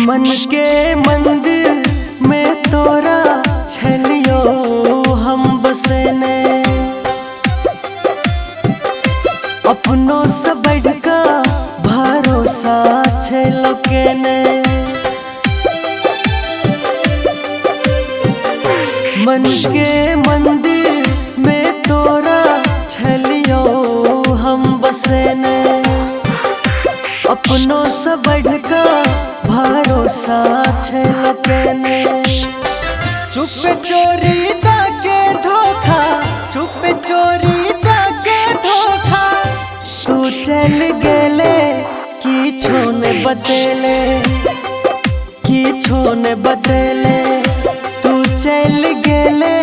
मन के मंदिर में तोरा छलियो हम बसने, अपनों से बढ़का भरोसा छलो केने। मन के मंदिर में तोरा छलियो हम बसने, अपनों से बढ़का भरोसा छलो केने। चुप चोरी दाके धोखा, चुप चोरी दाके धोखा, तू चल गेले किछो ने बतेले, किछो ने बतेले। तू चल गेले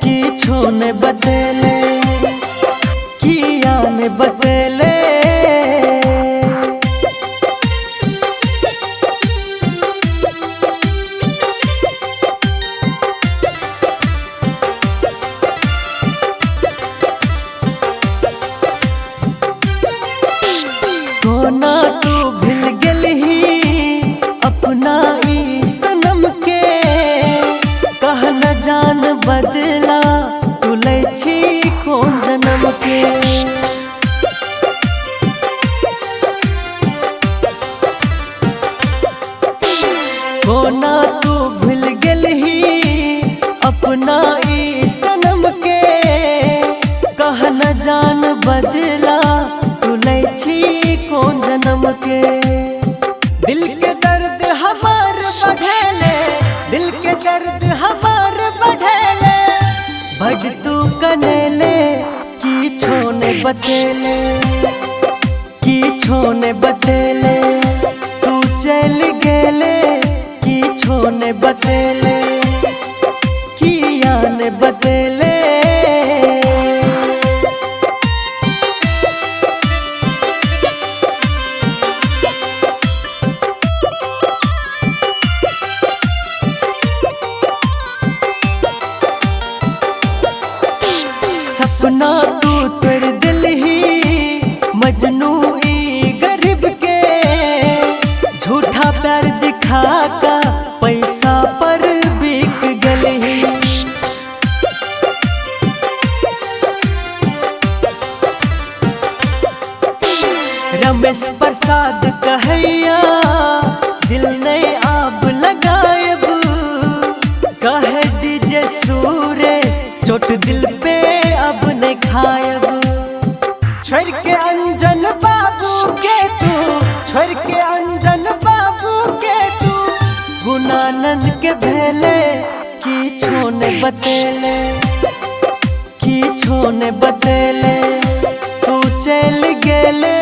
किछो ने बतेले, किया ने बतेले। कोना तू भूल गेलही अपना ई सनम के, कह न जान बदला तू लै छी कोन जन्म के। कोना तू भूल गेलही अपना ई सनम के, कह न जान बदला तू लै छी कौन जन्म के। दिल के दर्द हमार बढ़ेले, दिल के दर्द हमार बढ़ेले, बड़ तू कनेले किछो ने बतेले, किछो ने बतेले। तू चल गेले किछो ने बतेले, किया ने बतेले। सपना तू तोड़ दिलही मजनू ई गरीब के, झूठा प्यार दिखा का पैसा पर बिक गलही। रमेश प्रसाद कहैया दिल नहीं आब लगायब, कहे डीजे सुरेश चोट दिल पे अब नहीं खायब। छोड़ के अंजन बाबू के तू, छोड़ के अंजन बाबू के तू, गुणानंद के भेले किछो ने बतेले, किछो ने बतेले। तू चल गेले